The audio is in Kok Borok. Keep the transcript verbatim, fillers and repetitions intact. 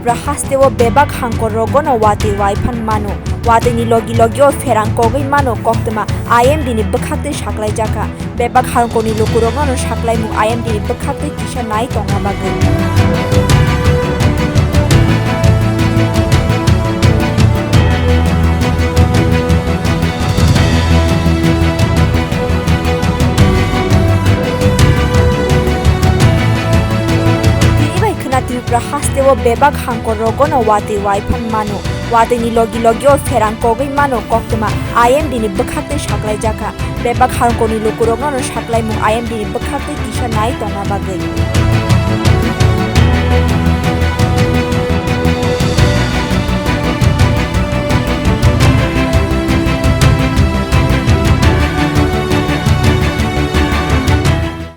Tripura hasteo bebak hangkor rogono watwi waiphan mano. Watwini logi logio pherang kogwi mano koktwma I M D ni bwkhaktwi saklaijakha. Bebak hangkorni lukurogno saklaimung I M D ni bwkhaktwi kisa nai tongna bagwi. Tini bai khwna Tripura hasteo bebak hangkor rogono watwi waiphan mano. Watwini logi logio pherang kogwi mano koktwma I M D ni bwkhaktwi saklaijakha. Bebak hangkorni lukurogno saklaimung I M D ni bwkhaktwi kisa nai tongna bagwi.